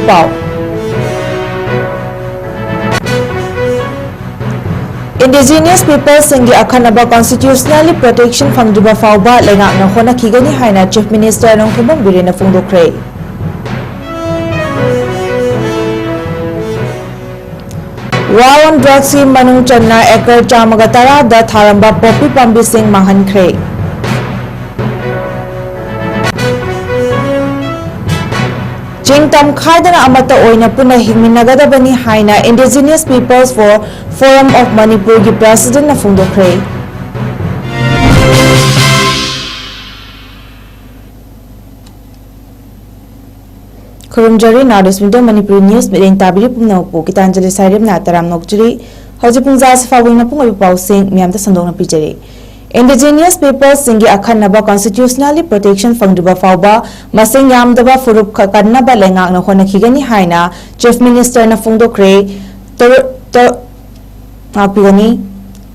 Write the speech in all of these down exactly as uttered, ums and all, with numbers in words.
ꯄꯥꯎ꯫ Indigenous peopleꯁꯤꯡꯒꯤ ꯑꯈꯟꯅꯕ constitutionally protection ꯐꯪꯗ꯭ꯔꯤꯕ ꯐꯥꯎꯕ ꯂꯩꯉꯥꯛꯅ ꯍꯣꯠꯅꯈꯤꯒꯅꯤ ꯍꯥꯏꯅ Chief Minister Nongthombam ꯕꯤꯔꯦꯟꯅ ꯐꯣꯡꯗꯣꯛꯈ꯭ꯔꯦ꯫ War on Drugsꯀꯤ ꯃꯅꯨꯡ ꯆꯟꯅ acre ꯆꯥꯝꯃꯒ ꯇꯔꯥꯗ ꯊꯥꯔꯝꯕ poppy ꯄꯥꯝꯕꯤꯁꯤꯡ ꯃꯥꯡꯍꯟꯈ꯭ꯔꯦ꯫ ꯆꯤꯡ ꯇꯝ ꯈꯥꯏꯗꯅ ꯑꯃꯠꯇ ꯑꯣꯏꯅ ꯄꯨꯟꯅ ꯍꯤꯡꯃꯤꯟꯅꯒꯗꯕꯅꯤ ꯍꯥꯏꯅ Indigenous Peoples for Forum of Manipurꯒꯤ Presidentꯅ ꯐꯣꯡꯗꯣꯛꯈ꯭ꯔꯦ꯫ ꯈꯨꯔꯨꯝꯖꯔꯤ, North East Window Manipuri News ꯃꯤꯠꯌꯦꯡ ꯇꯥꯕꯤꯔꯤ ꯄꯨꯝꯅꯃꯛꯄꯨ ꯒꯤꯇꯥꯟꯖꯂꯤ ꯁꯥꯏꯔꯦꯝꯅ ꯇꯔꯥꯝꯅ ꯑꯣꯛꯆꯔꯤ꯫ ꯍꯧꯖꯤꯛ ꯄꯨꯡꯖꯥ ꯑꯁꯤ ꯐꯥꯎꯕꯒꯤ ꯃꯄꯨꯡ ꯑꯣꯏꯕ ꯄꯥꯎꯁꯤꯡ ꯃꯌꯥꯝꯗ ꯁꯟꯗꯣꯛꯅ ꯄꯤꯖꯔꯤ꯫ Indigenous peopleꯁꯤꯡꯒꯤ ꯑꯈꯟꯅꯕ constitutionally protection ꯐꯪꯗ꯭ꯔꯤꯕ ꯐꯥꯎꯕ ꯃꯁꯤꯡ ꯌꯥꯝꯗꯕ ꯐꯨꯔꯨꯞ ꯈ-, ꯀꯟꯅꯕ ꯂꯩꯉꯥꯛꯅ ꯍꯣꯠꯅꯈꯤꯒꯅꯤ ꯍꯥꯏꯅ Chief Ministerꯅ ꯐꯣꯡꯗꯣꯛꯈ꯭ꯔꯦ꯫ ꯇꯔꯨ-, ꯇ-, ꯉꯥꯛꯄꯤꯒꯅꯤ꯫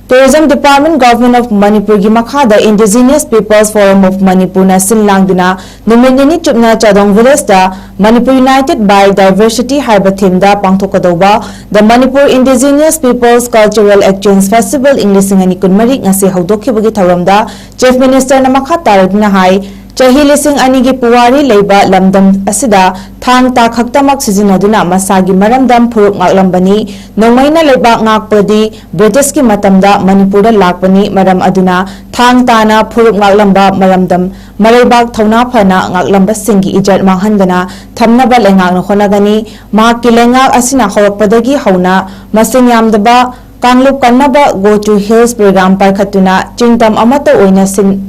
Tourism Department, Government of Manipurꯒꯤ ꯃꯈꯥꯗ Indigenous Peoples Forum of Manipurꯅ ꯁꯤꯟ ꯂꯥꯡꯗꯨꯅ ꯅꯨꯃꯤꯠ ꯅꯤꯅꯤ ꯆꯨꯞꯅ ꯆꯥꯗꯣꯡ Villageꯇ Manipur United by Diversity ꯍꯥꯏꯕ themeꯗ ꯄꯥꯡꯊꯣꯛꯀꯗꯧꯕ The Manipur Indigenous Peoples Cultural Exchange Festival ꯏꯪ ꯂꯤꯁꯤꯡ ꯑꯅꯤ ꯀꯨꯟꯃꯔꯤ ꯉꯁꯤ ꯍꯧꯗꯣꯛꯈꯤꯕꯒꯤ ꯊꯧꯔꯝꯗ Chief Ministerꯅ ꯃꯈꯥ ꯇꯥꯔꯗꯨꯅ ꯍꯥꯏ, ꯆꯍꯤ ꯂꯤꯁꯤꯡ ꯑꯅꯤꯒꯤ ꯄꯨꯋꯥꯔꯤ ꯂꯩꯕ ꯂꯝꯗꯝ ꯑꯁꯤꯗ ꯊꯥꯡ ꯇꯥ ꯈꯛꯇꯃꯛ ꯁꯤꯖꯤꯟꯅꯗꯨꯅ ꯃꯁꯥꯒꯤ ꯃꯔꯝꯗꯝ ꯐꯨꯔꯨꯞ ꯉꯥꯛꯂꯝꯕꯅꯤ꯫ ꯅꯣꯡꯃꯩꯅ ꯂꯩꯕꯥꯛ ꯉꯥꯛꯄꯗꯤ ꯕ꯭ꯔꯤꯇꯤꯁꯀꯤ ꯃꯇꯝꯗ ꯃꯅꯤꯄꯨꯔꯗ ꯂꯥꯛꯄꯅꯤ꯫ ꯃꯔꯝ ꯑꯗꯨꯅ ꯊꯥꯡ ꯇꯥꯅ ꯐꯨꯔꯨꯞ ꯉꯥꯛꯂꯝꯕ ꯃꯔꯝꯗꯝ ꯃꯔꯩꯕꯥꯛ ꯊꯧꯅꯥ ꯐꯅ ꯉꯥꯛꯂꯝꯕꯁꯤꯡꯒꯤ ꯏꯖꯠ ꯃꯥꯡꯍꯟꯗꯅ ꯊꯝꯅꯕ ꯂꯩꯉꯥꯛꯅ ꯍꯣꯠꯅꯒꯅꯤ꯫ ꯃꯍꯥꯛꯀꯤ ꯂꯩꯉꯥꯛ ꯑꯁꯤꯅ ꯍꯧꯔꯛꯄꯗꯒꯤ ꯍꯧꯅ ꯃꯁꯤꯡ ꯌꯥꯝꯗꯕ ꯀꯥꯡꯂꯨꯞ ꯀꯟꯅꯕ Go to Hills program ꯄꯥꯏꯈꯠꯇꯨꯅ ꯆꯤꯡꯇꯝ ꯑꯃꯠꯇ ꯑꯣꯏꯅ ꯁꯤꯟ-,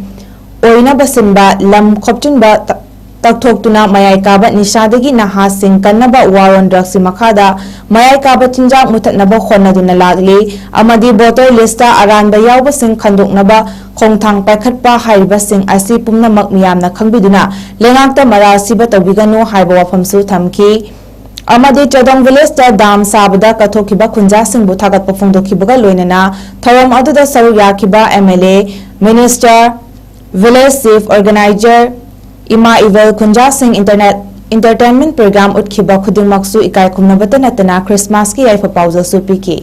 ꯑꯣꯏꯅꯕ ꯁꯤꯟꯕ, ꯂꯝ ꯈꯣꯞꯆꯤꯟꯕ ꯇ-, ꯇꯛꯊꯣꯛꯇꯨꯅ ꯃꯌꯥꯏ ꯀꯥꯕ ꯅꯤꯁꯥꯗꯒꯤ ꯅꯍꯥꯁꯤꯡ ꯀꯟꯅꯕ War on Drugsꯀꯤ ꯃꯈꯥꯗ ꯃꯌꯥꯏ ꯀꯥꯕ ꯆꯤꯟꯖꯥꯛ ꯃꯨꯊꯠꯅꯕ ꯍꯣꯠꯅꯗꯨꯅ ꯂꯥꯛꯂꯤ ꯑꯃꯗꯤ voter listꯇ ꯑꯔꯥꯟꯕ ꯌꯥꯎꯕꯁꯤꯡ ꯈꯟꯗꯣꯛꯅꯕ ꯈꯣꯡꯊꯥꯡ ꯄꯥꯏꯈꯠꯄ ꯍꯥꯏꯔꯤꯕꯁꯤꯡ ꯑꯁꯤ ꯄꯨꯝꯅꯃꯛ ꯃꯤꯌꯥꯝꯅ ꯈꯪꯕꯤꯗꯨꯅ ꯂꯩꯉꯥꯛꯇ ꯃꯔꯥꯜ ꯁꯤꯕ ꯇꯧꯕꯤꯒꯅꯨ ꯍꯥꯏꯕ ꯋꯥꯐꯝꯁꯨ ꯊꯝꯈꯤ꯫ ꯑꯃꯗꯤ ꯆꯥꯗꯣꯡ Villageꯇ dam ꯁꯥꯕꯗ ꯀꯠꯊꯣꯛꯈꯤꯕ ꯈꯨꯟꯖꯥꯁꯤꯡꯕꯨ ꯊꯥꯒꯠꯄ ꯐꯣꯡꯗꯣꯛꯈꯤꯕꯒ ꯂꯣꯏꯅꯅ ꯊꯧꯔꯝ ꯑꯗꯨꯗ ꯁꯔꯨꯛ ꯌꯥꯈꯤꯕ MLA, Minister, Village Chief Organizer, ꯏꯃꯥ ꯏꯕꯦꯜ ꯈꯨꯟꯖꯥꯁꯤꯡ, internet Entertainment program ꯎꯠꯈꯤꯕ ꯈꯨꯗꯤꯡꯃꯛꯁꯨ ꯏꯀꯥꯏ ꯈꯨꯝꯅꯕꯇ ꯅꯠꯇꯅ Christmasꯀꯤ ꯌꯥꯏꯐ ꯄꯥꯎꯖꯦꯜꯁꯨ ꯄꯤꯈꯤ꯫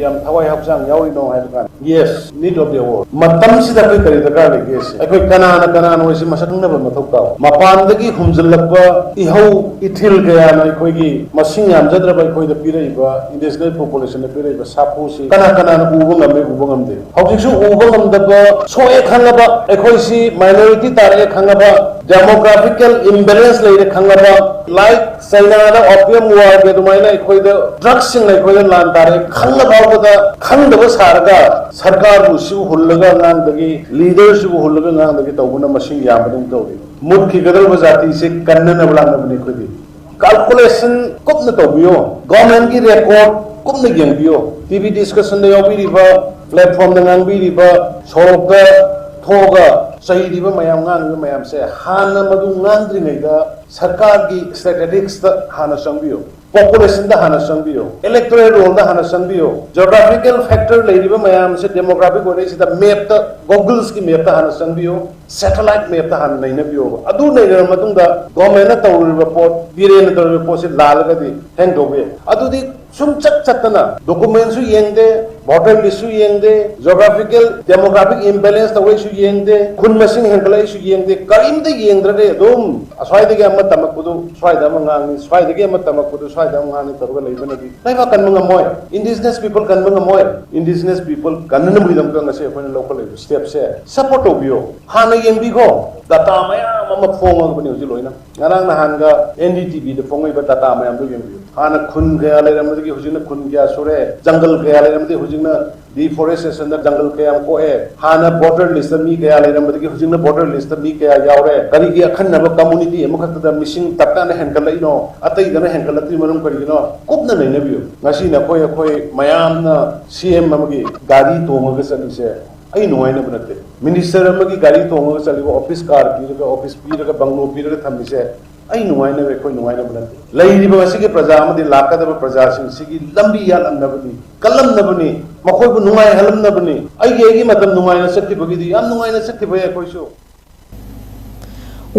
ꯌꯥꯝ ꯊꯋꯥꯏ ꯍꯛꯆꯥꯡ ꯌꯥꯎꯔꯤꯅꯣ ꯍꯥꯏꯕ ꯀꯥꯟꯗ, yes, need of the hour꯫ ꯃꯇꯝꯁꯤꯗ ꯑꯩꯈꯣꯏ ꯀꯔꯤ ꯗꯔꯀꯥꯔ ꯂꯩꯒꯦ ꯁꯦ, ꯑꯩꯈꯣꯏ ꯀꯅꯥꯅ ꯀꯅꯥꯅꯣ ꯍꯥꯏꯁꯤ ꯃꯁꯛ ꯈꯪꯅꯕ ꯃꯊꯧ ꯇꯥꯕ꯫ ꯃꯄꯥꯟꯗꯒꯤ ꯍꯨꯝꯖꯤꯜꯂꯛꯄ ꯏꯍꯧ ꯏꯊꯤꯜ ꯀꯌꯥꯅ ꯑꯩꯈꯣꯏꯒꯤ ꯃꯁꯤꯡ ꯌꯥꯝꯖꯗ꯭ꯔꯕ ꯑꯩꯈꯣꯏꯗ ꯄꯤꯔꯛꯏꯕ, indigenous populationꯗ ꯄꯤꯔꯛꯏꯕ ꯁꯥꯐꯨꯁꯤ ꯀꯅꯥ ꯀꯅꯥꯅ ꯎꯕ ꯉꯝꯃꯤ, ꯎꯕ ꯉꯝꯗꯦ꯫ ꯍꯧꯖꯤꯛꯁꯨ ꯎꯕ ꯉꯝꯗꯕ, ꯁꯣꯛꯑꯦ ꯈꯪꯉꯕ, ꯑꯩꯈꯣꯏꯁꯤ minority ꯇꯥꯔꯛꯑꯦ ꯈꯪꯉꯕ, demographical imbalance ꯂꯩꯔꯦ ꯈꯪꯉꯕ, like Chinaꯗ opium warꯒꯤ ꯑꯗꯨꯃꯥꯏꯅ ꯑꯩꯈꯣꯏꯗ drugsꯁꯤꯡꯅ ꯑꯩꯈꯣꯏꯗ ꯂꯥꯟ ꯇꯥꯔꯦ ꯈꯪꯉ ꯐꯥꯎꯕꯗ ꯈꯪꯗꯕ ꯁꯥꯔꯒ ꯁꯔꯀꯥꯔꯕꯨ ꯁꯤꯕꯨ ꯍꯨꯜꯂꯒ ꯑꯉꯥꯡꯗꯒꯤ, leaderꯁꯤꯕꯨ ꯍꯨꯜꯂꯒ ꯑꯉꯥꯡꯗꯒꯤ ꯇꯧꯕꯅ ꯃꯁꯤꯡ ꯌꯥꯝꯕꯗꯧꯅ ꯇꯧꯔꯤ꯫ ꯃꯨꯠꯈꯤꯒꯗꯧꯔꯤꯕ ꯖꯥꯇꯤꯁꯦ ꯀꯟꯅꯅꯕ ꯂꯥꯛꯅꯕꯅꯤ ꯑꯩꯈꯣꯏꯗꯤ꯫ Calculation ꯀꯨꯞꯅ ꯇꯧꯕꯤꯌꯣ, governmentꯀꯤ record ꯀꯨꯞꯅ ꯌꯦꯡꯕꯤꯌꯣ꯫ TV discussionꯗ ꯌꯥꯎꯕꯤꯔꯤꯕ, platformꯗ ꯉꯥꯡꯕꯤꯔꯤꯕ, ꯁꯣꯔꯣꯛꯇ ꯊꯣꯛꯑꯒ ꯆꯩꯔꯤꯕ ꯃꯌꯥꯝ, ꯉꯥꯡꯉꯤꯕ ꯃꯌꯥꯝꯁꯦ ꯍꯥꯟꯅ ꯃꯗꯨ ꯉꯥꯡꯗ꯭ꯔꯤꯉꯩꯗ ꯁꯔꯀꯥꯔꯒꯤ statisticsꯇ ꯍꯥꯟꯅ ꯆꯪꯕꯤꯌꯨ, populationꯗ ꯍꯥꯟꯅ ꯆꯪꯕꯤꯌꯨ, electoral rollꯗ ꯍꯥꯟꯅ ꯆꯪꯕꯤꯌꯨ, geographical factor ꯂꯩꯔꯤꯕ ꯃꯌꯥꯝꯁꯦ demographic ꯑꯣꯏꯔꯛꯏꯁꯤꯗ mapꯇ, Googleꯁꯀꯤ mapꯇ ꯍꯥꯟꯅ ꯆꯪꯕꯤꯌꯨ, satellite mapꯇ ꯍꯥꯟꯅ ꯅꯩꯅꯕꯤꯌꯣꯕ꯫ ꯑꯗꯨ ꯅꯩꯅꯔꯕ ꯃꯇꯨꯡꯗ governmentꯅ ꯇꯧꯔꯤꯕ ꯄꯣꯠ, ꯕꯤꯔꯦꯟꯅ ꯇꯧꯔꯤꯕ ꯄꯣꯠꯁꯦ ꯂꯥꯜꯂꯒꯗꯤ ꯍꯦꯡꯗꯧꯕ ꯌꯥꯏ꯫ ꯑꯗꯨꯗꯤ ꯁꯨꯝ ꯆꯠ ꯆꯠꯇꯅ documentꯁꯨ ꯌꯦꯡꯗꯦ, voter listꯁꯨ ꯌꯦꯡꯗꯦ, geographical demographic imbalance ꯇꯧꯔꯛꯏꯁꯨ ꯌꯦꯡꯗꯦ, ꯈꯨꯟ ꯃꯁꯤꯡ ꯍꯦꯟꯒꯠꯂꯛꯏꯁꯨ ꯌꯦꯡꯗꯦ, ꯀꯔꯤꯝꯇ ꯌꯦꯡꯗ꯭ꯔꯒ ꯑꯗꯨꯝ ꯑꯁ꯭ꯋꯥꯏꯗꯒꯤ ꯑꯃ ꯇꯝꯃꯛꯄꯗꯨ ꯁ꯭ꯋꯥꯏꯗ ꯑꯃ ꯉꯥꯡꯉꯤ, ꯁ꯭ꯋꯥꯏꯗꯒꯤ ꯑꯃ ꯇꯝꯃꯛꯄꯗꯨ ꯁ꯭ꯋꯥꯏꯗ ꯑꯃ ꯉꯥꯡꯉꯤ ꯇꯧꯔꯒ ꯂꯩꯕꯅꯗꯤ ꯂꯩꯕꯥꯛ ꯀꯟꯕ ꯉꯝꯃꯣꯏ꯫ Indigenous people ꯀꯟꯕ ꯉꯝꯃꯣꯏ꯫ Indigenous people ꯀꯟꯅꯅꯕꯒꯤꯗꯃꯛꯇ ꯉꯁꯤ ꯑꯩꯈꯣꯏꯅ ꯂꯧꯈꯠꯂꯛꯏꯕ stepꯁꯦ support ꯇꯧꯕꯤꯌꯣ꯫ ꯍꯥꯟꯅ ꯌꯦꯡꯕꯤꯈꯣ, data ꯃꯌꯥꯝ ꯑꯃ ꯐꯣꯡꯉꯕꯅꯤ ꯍꯧꯖꯤꯛ ꯂꯣꯏꯅ꯫ ꯉꯔꯥꯡ ꯅꯍꯥꯟꯒ NDTVꯗ ꯐꯣꯡꯉꯛꯏꯕ data ꯃꯌꯥꯝꯗꯨ ꯌꯦꯡꯕꯤꯌꯨ꯫ ꯍꯥꯟꯅ ꯈꯨꯟ ꯀꯌꯥ ꯂꯩꯔꯝꯕꯗꯒꯤ ꯍꯧꯖꯤꯛꯅ ꯈꯨꯟ ꯀꯌꯥ ꯁꯨꯔꯦ, ꯖꯪꯒꯜ ꯀꯌꯥ ꯂꯩꯔꯝꯕꯗꯒꯤ ꯍꯧꯖꯤꯛꯅ deforestationꯗ ꯖꯪꯒꯜ ꯀꯌꯥꯝ ꯀꯣꯛꯑꯦ, ꯍꯥꯟꯅ voter listꯇ ꯃꯤ ꯀꯌꯥ ꯂꯩꯔꯝꯕꯗꯒꯤ ꯍꯧꯖꯤꯛꯅ voter listꯇ ꯃꯤ ꯀꯌꯥ ꯌꯥꯎꯔꯦ, ꯀꯔꯤꯒꯤ ꯑꯈꯟꯅꯕ community ꯑꯃꯈꯛꯇꯗ ꯃꯤꯁꯤꯡ ꯇꯞꯇꯥꯅ ꯍꯦꯟꯒꯠꯂꯛꯏꯅꯣ, ꯑꯇꯩꯗꯅ ꯍꯦꯟꯒꯠꯂꯛꯇ꯭ꯔꯤ ꯃꯔꯝ ꯀꯔꯤꯒꯤꯅꯣ, ꯀꯨꯞꯅ ꯅꯩꯅꯕꯤꯌꯨ꯫ ꯉꯁꯤ ꯅꯈꯣꯏ ꯑꯩꯈꯣꯏ ꯃꯌꯥꯝꯅ CM ꯑꯃꯒꯤ ꯒꯥꯔꯤ ꯇꯣꯡꯉꯒ ꯆꯠꯂꯤꯁꯦ ꯑꯩ ꯅꯨꯡꯉꯥꯏꯅꯕ ꯅꯠꯇꯦ꯫ Minister ꯑꯃꯒꯤ ꯒꯥꯔꯤ ꯇꯣꯡꯉꯒ ꯆꯠꯂꯤꯕ, office car ꯄꯤꯔꯒ, office ꯄꯤꯔꯒ, bungalow ꯄꯤꯔꯒ ꯊꯝꯃꯤꯁꯦ ꯑꯩ ꯅꯨꯡꯉꯥꯏꯅꯕ, ꯑꯩꯈꯣꯏ ꯅꯨꯡꯉꯥꯏꯅꯕ ꯅꯠꯇꯦ꯫ ꯂꯩꯔꯤꯕ ꯉꯁꯤꯒꯤ ꯄ꯭ꯔꯖꯥ ꯑꯃꯗꯤ ꯂꯥꯛꯀꯗꯕ ꯄ꯭ꯔꯖꯥꯁꯤꯡꯁꯤꯒꯤ ꯂꯝꯕꯤ ꯌꯥꯠꯂꯝꯅꯕꯅꯤ, ꯀꯜꯂꯝꯅꯕꯅꯤ, ꯃꯈꯣꯏꯕꯨ ꯅꯨꯡꯉꯥꯏꯍꯜꯂꯝꯅꯕꯅꯤ꯫ ꯑꯩꯒꯤ, ꯑꯩꯒꯤ ꯃꯇꯝ ꯅꯨꯡꯉꯥꯏꯅ ꯆꯠꯈꯤꯕꯒꯤꯗꯤ ꯌꯥꯝ ꯅꯨꯡꯉꯥꯏꯅ ꯆꯠꯈꯤꯕ ꯌꯥꯏ ꯑꯩꯈꯣꯏꯁꯨ꯫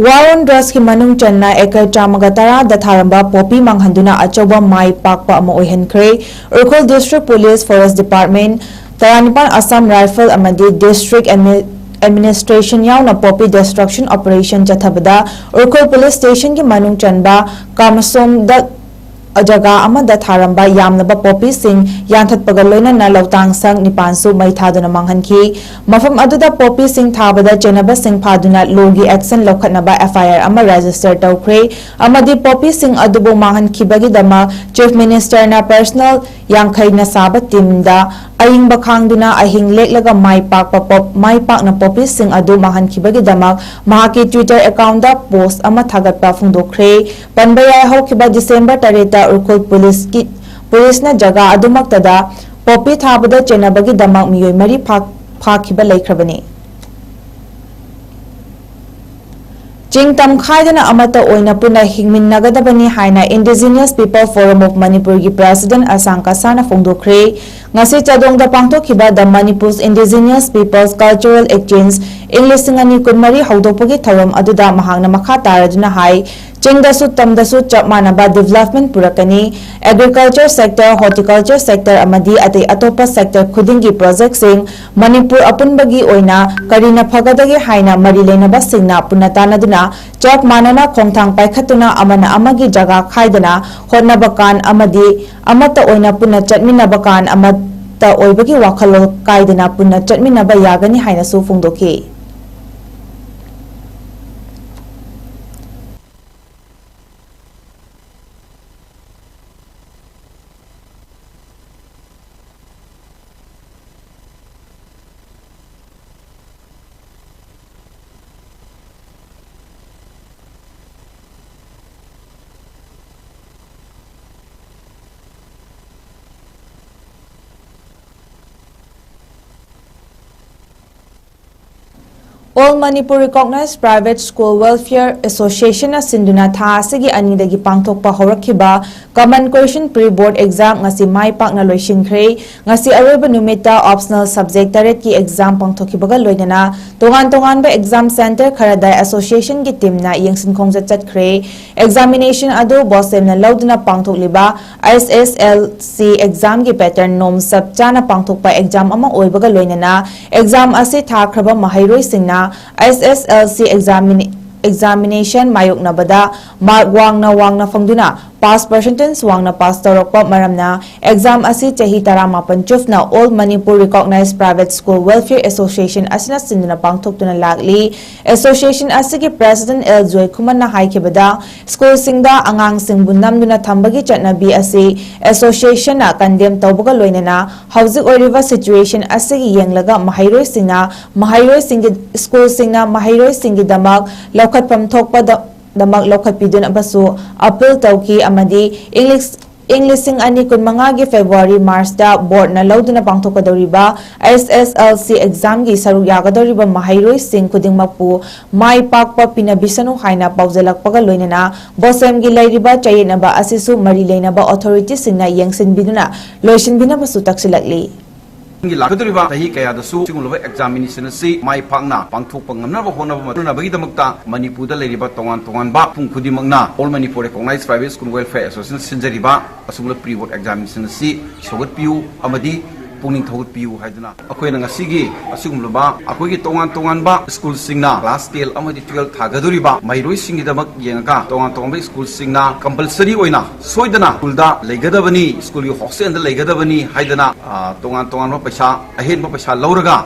War on Drugsꯀꯤ ꯃꯅꯨꯡ ꯆꯟꯅ ꯑꯦꯀꯔ ꯆꯥꯝꯃꯒ ꯇꯔꯥꯗ ꯊꯥꯔꯝꯕ ꯄꯣꯄꯤ ꯃꯥꯡꯍꯟꯗꯨꯅ ꯑꯆꯧꯕ ꯃꯥꯏ ꯄꯥꯛꯄ ꯑꯃ ꯑꯣꯏꯍꯟꯈ꯭ꯔꯦ꯫ Ukhrul District Police, Forest Department, ꯇꯔꯥꯅꯤꯄꯥꯟ Assam Rifle ꯑꯃꯗꯤ District Admi-, Administration ꯌꯥꯎꯅ Poppy Destruction Operation ꯆꯠꯊꯕꯗ ꯎꯈ꯭ꯔꯨꯜ Police Stationꯒꯤ ꯃꯅꯨꯡ ꯆꯟꯕ ꯀꯥꯃꯁꯣꯝꯗ ꯖꯒꯥ ꯑꯃꯗ ꯊꯥꯔꯝꯕ ꯌꯥꯝꯂꯕ ꯄꯣꯄꯤꯁꯤꯡ ꯌꯥꯟꯊꯠꯄꯒ ꯂꯣꯏꯅꯅ ꯂꯧꯇꯥꯡ ꯁꯪ ꯅꯤꯄꯥꯟꯁꯨ ꯃꯩ ꯊꯥꯗꯨꯅ ꯃꯥꯡꯍꯟꯈꯤ꯫ ꯃꯐꯝ ꯑꯗꯨꯗ ꯄꯣꯄꯤꯁꯤꯡ ꯊꯥꯕꯗ ꯆꯦꯟꯅꯕꯁꯤꯡ ꯐꯥꯗꯨꯅ ꯂꯣꯒꯤ action ꯂꯧꯈꯠꯅꯕ F I R ꯑꯃ register ꯇꯧꯈ꯭ꯔꯦ ꯑꯃꯗꯤ ꯄꯣꯄꯤꯁꯤꯡ ꯑꯗꯨꯕꯨ ꯃꯥꯡꯍꯟꯈꯤꯕꯒꯤꯗꯃꯛ Chief Ministerꯅ personal ꯌꯥꯡꯈꯩꯅ ꯁꯥꯕ teamꯗ ꯑꯏꯪꯕ ꯈꯥꯡꯗꯨꯅ ꯑꯍꯤꯡ ꯂꯦꯛꯂꯒ ꯃꯥꯏ ꯄꯥꯛꯄ ꯄꯣꯞ-, ꯃꯥꯏ ꯄꯥꯛꯅ ꯄꯣꯄꯤꯁꯤꯡ ꯑꯗꯨ ꯃꯥꯡꯍꯟꯈꯤꯕꯒꯤꯗꯃꯛ ꯃꯍꯥꯛꯀꯤ Twitter accountꯗ post ꯑꯃ ꯊꯥꯒꯠꯄ ꯐꯣꯡꯗꯣꯛꯈ꯭ꯔꯦ꯫ ꯄꯟꯕ ꯌꯥꯏ, ꯍꯧꯈꯤꯕ December ꯇꯔꯦꯠꯇ ꯎꯈ꯭ꯔꯨꯜ ꯄꯨꯂꯤꯁꯀꯤ, ꯄꯨꯂꯤꯁꯅ ꯖꯒꯥ ꯑꯗꯨꯃꯛꯇꯗ ꯄꯣꯄꯤ ꯊꯥꯕꯗ ꯆꯦꯟꯅꯕꯒꯤꯗꯃꯛ ꯃꯤꯑꯣꯏ ꯃꯔꯤ ꯐꯥ-, ꯐꯥꯈꯤꯕ ꯂꯩꯈ꯭ꯔꯕꯅꯤ꯫ ꯆꯤꯡ ꯇꯝ ꯈꯥꯏꯗꯅ ꯑꯃꯠꯇ ꯑꯣꯏꯅ ꯄꯨꯟꯅ ꯍꯤꯡꯃꯤꯟꯅꯒꯗꯕꯅꯤ ꯍꯥꯏꯅ Indigenous People Forum of ꯃꯅꯤꯄꯨꯔꯒꯤ President ꯑꯁꯥꯡ ꯀꯁꯥꯅ ꯐꯣꯡꯗꯣꯛꯈ꯭ꯔꯦ꯫ ꯉꯁꯤ ꯆꯥꯗꯣꯡꯗ ꯄꯥꯡꯊꯣꯛꯈꯤꯕ The Manipur's Indigenous Peoples Cultural Exchange ꯏꯪ ꯂꯤꯁꯤꯡ ꯑꯅꯤ ꯀꯨꯟꯃꯔꯤ ꯍꯧꯗꯣꯛꯄꯒꯤ ꯊꯧꯔꯝ ꯑꯗꯨꯗ ꯃꯍꯥꯛꯅ ꯃꯈꯥ ꯇꯥꯔꯗꯨꯅ ꯍꯥꯏ, ꯆꯤꯡꯗꯁꯨ ꯇꯝꯗꯁꯨ ꯆꯞ ꯃꯥꯟꯅꯕ development ꯄꯨꯔꯛꯀꯅꯤ꯫ Agriculture sector, horticulture sector ꯑꯃꯗꯤ ꯑꯇꯩ ꯑꯇꯣꯞꯄ sector ꯈꯨꯗꯤꯡꯒꯤ projectꯁꯤꯡ ꯃꯅꯤꯄꯨꯔ ꯑꯄꯨꯟꯕꯒꯤ ꯑꯣꯏꯅ ꯀꯔꯤꯅ ꯐꯒꯗꯒꯦ ꯍꯥꯏꯅ ꯃꯔꯤ ꯂꯩꯅꯕꯁꯤꯡꯅ ꯄꯨꯟꯅ ꯇꯥꯟꯅꯗꯨꯅ ꯆꯞ ꯃꯥꯟꯅꯅ ꯈꯣꯡꯊꯥꯡ ꯄꯥꯏꯈꯠꯇꯨꯅ ꯑꯃꯅ ꯑꯃꯒꯤ ꯖꯒꯥ ꯈꯥꯏꯗꯅ ꯍꯣꯠꯅꯕ ꯀꯥꯟ ꯑꯃꯗꯤ ꯑꯃꯠꯇ ꯑꯣꯏꯅ ꯄꯨꯟꯅ ꯆꯠꯃꯤꯟꯅꯕ ꯀꯥꯟ ꯑꯃꯠꯇ ꯑꯣꯏꯕꯒꯤ ꯋꯥꯈꯜꯂꯣꯟ ꯀꯥꯏꯗꯅ ꯄꯨꯟꯅ ꯆꯠꯃꯤꯟꯅꯕ ꯌꯥꯒꯅꯤ ꯍꯥꯏꯅꯁꯨ ꯐꯣꯡꯗꯣꯛꯈꯤ꯫ All Manipur Recognized Private School Welfare Association ꯅ ꯁꯤꯟꯗꯨꯅ ꯊꯥ ꯑꯁꯤꯒꯤ ꯑꯅꯤꯗꯒꯤ ꯄꯥꯡꯊꯣꯛꯄ ꯍꯧꯔꯛꯈꯤꯕ Common Question Pre Board Exam ꯉꯁꯤ ꯃꯥꯏ ꯄꯥꯛꯅ ꯂꯣꯏꯁꯤꯟꯈ꯭ꯔꯦ꯫ ꯉꯁꯤ ꯑꯔꯣꯏꯕ ꯅꯨꯃꯤꯠꯇ optional subject ꯇꯔꯦꯠꯀꯤ exam ꯄꯥꯡꯊꯣꯛꯈꯤꯕꯒ ꯂꯣꯏꯅꯅ ꯇꯣꯉꯥꯟ ꯇꯣꯉꯥꯟꯕ exam center ꯈꯔꯗ association ꯒꯤ team ꯅ ꯌꯦꯡꯁꯤꯟ ꯈꯣꯝꯖꯠ ꯆꯠꯈ꯭ꯔꯦ꯫ Examination ꯑꯗꯨ BOSEM ꯅ ꯂꯧꯗꯨꯅ ꯄꯥꯡꯊꯣꯛꯂꯤꯕ S S L C exam ꯒꯤ pattern norm ꯆꯞ ꯆꯥꯅ ꯄꯥꯡꯊꯣꯛꯄ exam ꯑꯃ ꯑꯣꯏꯕꯒ ꯂꯣꯏꯅꯅ exam ꯑꯁꯤ ꯊꯥꯈ꯭ꯔꯕ ꯃꯍꯩꯔꯣꯏꯁꯤꯡꯅ S S L C examina- examination ꯃꯥꯌꯣꯛꯅꯕꯗ mark ꯋꯥꯡꯅ ꯋꯥꯡꯅ ꯐꯪꯗꯨꯅ pass percentage ꯋꯥꯡꯅ pass ꯇꯧꯔꯛꯄ ꯃꯔꯝꯅ exam ꯑꯁꯤ ꯆꯍꯤ ꯇꯔꯥꯃꯥꯄꯟ ꯆꯨꯞꯅ All Manipur Recognized Private School Welfare Association ꯑꯁꯤꯅ ꯁꯤꯟꯗꯨꯅ ꯄꯥꯡꯊꯣꯛꯇꯨꯅ ꯂꯥꯛꯂꯤ꯫ Association ꯑꯁꯤꯒꯤ president L ꯖꯣꯏꯈꯨꯃꯟꯅ ꯍꯥꯏꯈꯤꯕꯗ, ꯁ꯭ꯀꯨꯜꯁꯤꯡꯗ ꯑꯉꯥꯡꯁꯤꯡꯕꯨ ꯅꯝꯗꯨꯅ ꯊꯝꯕꯒꯤ ꯆꯠꯅꯕꯤ ꯑꯁꯤ association ꯅ condemn ꯇꯧꯕꯒ ꯂꯣꯏꯅꯅ ꯍꯧꯖꯤꯛ ꯑꯣꯏꯔꯤꯕ situation ꯑꯁꯤꯒꯤ ꯌꯦꯡꯂꯒ ꯃꯍꯩꯔꯣꯏꯁꯤꯡꯅ ꯃꯍꯩꯔꯣꯏꯁꯤꯡꯒꯤ ꯁ꯭ꯀꯨꯜꯁꯤꯡꯅ ꯃꯍꯩꯔꯣꯏꯁꯤꯡꯒꯤꯗꯃꯛ ꯂꯧꯈꯠꯐꯝ ꯊꯣꯛꯄꯗꯃꯛ ꯂꯧꯈꯠꯄꯤꯗꯨꯅꯕꯁꯨ appeal ꯇꯧꯈꯤ ꯑꯃꯗꯤ ꯏꯪ ꯂꯤꯁ- ꯏꯪ ꯂꯤꯁꯤꯡ ꯑꯅꯤ ꯀꯨꯟꯃꯉꯥꯒꯤ February March ꯇ board ꯅ ꯂꯧꯗꯨꯅ ꯄꯥꯡꯊꯣꯛꯀꯗꯧꯔꯤꯕ S S L C exam ꯒꯤ ꯁꯔꯨꯛ ꯌꯥꯒꯗꯧꯔꯤꯕ ꯃꯍꯩꯔꯣꯏꯁꯤꯡ ꯈꯨꯗꯤꯡꯃꯛꯄꯨ ꯃꯥꯏ ꯄꯥꯛꯄ ꯄꯤꯅꯕꯤꯁꯅꯨ ꯍꯥꯏꯅ ꯄꯥꯎꯖꯦꯜꯂꯛꯄꯒ ꯂꯣꯏꯅꯅ BOSEM ꯒꯤ ꯂꯩꯔꯤꯕ ꯆꯌꯦꯠꯅꯕ ꯑꯁꯤꯁꯨ ꯃꯔꯤ ꯂꯩꯅꯕ authority ꯁꯤꯡꯅ ꯌꯦꯡꯁꯤꯟꯕꯤꯗꯨꯅ ꯂꯣꯏꯁꯤꯟꯕꯤꯅꯕꯁꯨ ꯇꯛꯁꯤꯜꯂꯛꯂꯤ꯫ ꯂꯥꯛꯀꯗꯧꯔꯤꯕ ꯆꯍꯤ ꯀꯌꯥꯗꯁꯨ ꯁꯤꯒꯨꯝꯂꯕ examination ꯑꯁꯤ ꯃꯥꯏ ꯄꯥꯛꯅ ꯄꯥꯡꯊꯣꯛꯄ ꯉꯝꯅꯕ ꯍꯣꯠꯅꯕ ꯍꯣꯠꯅꯅꯕꯒꯤꯗꯃꯛꯇ ꯃꯅꯤꯄꯨꯔꯗ ꯂꯩꯔꯤꯕ ꯇꯣꯉꯥꯟ ꯇꯣꯉꯥꯟꯕ ꯃꯐꯝ ꯈꯨꯗꯤꯡꯃꯛꯅ All Manipur Recognized Private School Welfare Association ꯁꯤꯟꯖꯔꯤꯕ ꯑꯁꯤꯒꯨꯝꯂꯕ pre board examination ꯑꯁꯤ ꯁꯧꯒꯠꯄꯤꯌꯨ ꯑꯃꯗꯤ ꯄꯨꯛꯅꯤꯡ ꯊꯧꯒꯠꯄꯤꯌꯨ ꯍꯥꯏꯗꯨꯅ ꯑꯩꯈꯣꯏꯅ ꯉꯁꯤꯒꯤ ꯑꯁꯤꯒꯨꯝꯂꯕ ꯑꯩꯈꯣꯏꯒꯤ ꯇꯣꯉꯥꯟ ꯇꯣꯉꯥꯟꯕ ꯁ꯭ꯀꯨꯜꯁꯤꯡꯅ class ten ꯑꯃꯗꯤ twelve ꯊꯥꯒꯗꯧꯔꯤꯕ ꯃꯍꯩꯔꯣꯏꯁꯤꯡꯒꯤꯗꯃꯛ ꯌꯦꯡꯉꯒ ꯇꯣꯉꯥꯟ ꯇꯣꯉꯥꯟꯕ ꯁ꯭ꯀꯨꯜꯁꯤꯡꯅ compulsory ꯑꯣꯏꯅ ꯁꯣꯏꯗꯅ ꯁ꯭ꯀꯨꯜꯗ ꯂꯩꯒꯗꯕꯅꯤ, ꯁ꯭ꯀꯨꯜꯒꯤ hostel ꯗ ꯂꯩꯒꯗꯕꯅꯤ ꯍꯥꯏꯗꯅ, ꯑ, ꯇꯣꯉꯥꯟ ꯇꯣꯉꯥꯟꯕ ꯄꯩꯁꯥ, ꯑꯍꯦꯟꯕ ꯄꯩꯁꯥ ꯂꯧꯔꯒ